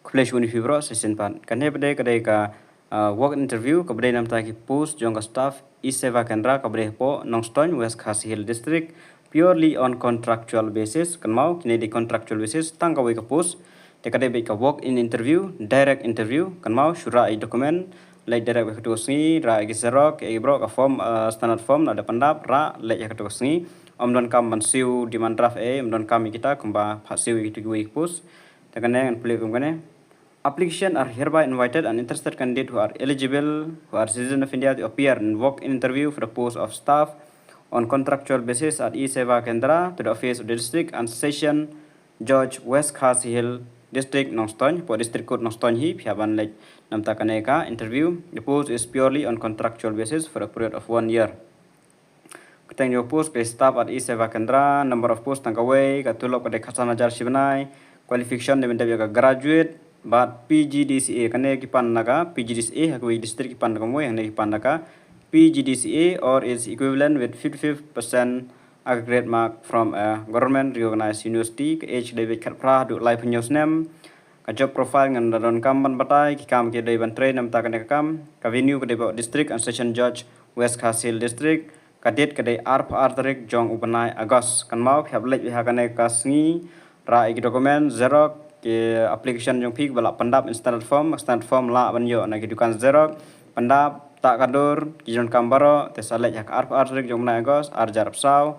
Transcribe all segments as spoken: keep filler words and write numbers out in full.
Khublei shibun ïa phi baroh sa shisien pat. Kane pat ka dei ka, ah, walk interview kaba dei namta ki post jong ka staff e-Seva Kendra kaba dei hapoh Nongstoiñ, West Khasi Hills District, purely on contractual basis. Kynmaw, kine dei contractual basis, tang kawei ka post. Te ka dei beit ka walk in interview, direct interview. Kynmaw, shu rah ïa ki document, leit direct beit ha katu ka sngi, rah ïa ki xerox, ïa ki baroh ka form, ah, standard form, lada pyndap, rah, leit ha katu ka sngi. Ym donkam ban siew demand draft ei, ym donkam ïa kita, kumba phah siew ïa kitu kiwei ki post. Te kane ngan pule kum kane. Application are hereby invited and interested candidate who are eligible, who are citizen of India to appear in walk-in interview for the post of staff on contractual basis at e-Seva Kendra to the office of the district and session judge, West Khasi Hills District, Nongstoiñ, hapoh District Court Nongstoiñ hi, phi hap ban leit namta kane ka interview. The post is purely on contractual basis for a period of one year. Kyrteng jong ka post ka dei staff at e-Seva Kendra, number of post tang kawei, ka tulop ka dei khatsan hajar shi bnai, qualification dei ban dep ïa ka graduate bad P G D C A, kane ki pan na ka P G D C A, ha kiwei ki district ki pan na ka mui, hangne ki pan na ka P G D C A or its equivalent with fifty-five percent aggregate mark from a government recognized university. Ka age dei beit khatphra haduh laiphew hynñiew snem. Ka job profile ngan da donkam ban batai, ki kam ki dei ban trei namta kane ka kam. Ka venue ka dei hapoh district and session judge, West Khasi Hills District. Ka date ka dei arphew ar tarik jong u bnai August. Kynmaw, phi hap leit beit ha kane ka sngi, rah ïa ki document, xerox, ki application jong phi kaba lah pyndap in standard form, standard form lah ban ïoh na ki dukan xerox, pyndap, tah ka dur, ki jingdonkam baroh, te sa leit ha ka arphew ar tarik jong u bnai August, ar hajar arphew saw.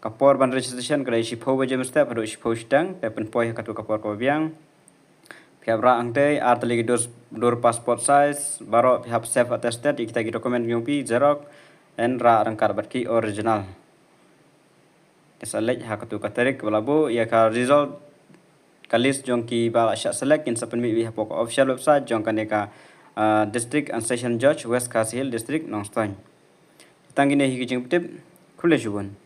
Ka por ban registration ka dei shiphew baje mynstep haduh shiphew shiteng, te pynpoi ha katu ka por kaba biang. Phi hap rah hangtei ar tylli ki dur, dur passport size, baroh phi hap self attested ïa kita ki document jong phi, xerox, and rah ryngkat bad ki original. Te sa leit ha katu ka tarik ba la buh, ïa ka result, ka list jong kiba la shah select kin sa pynmih beit hapoh ka official website jong kane ka, ah, District and Session Judge, West Khasi Hills District, Nongstoiñ. Tang kine hi ki jingpyntip, khublei shibun.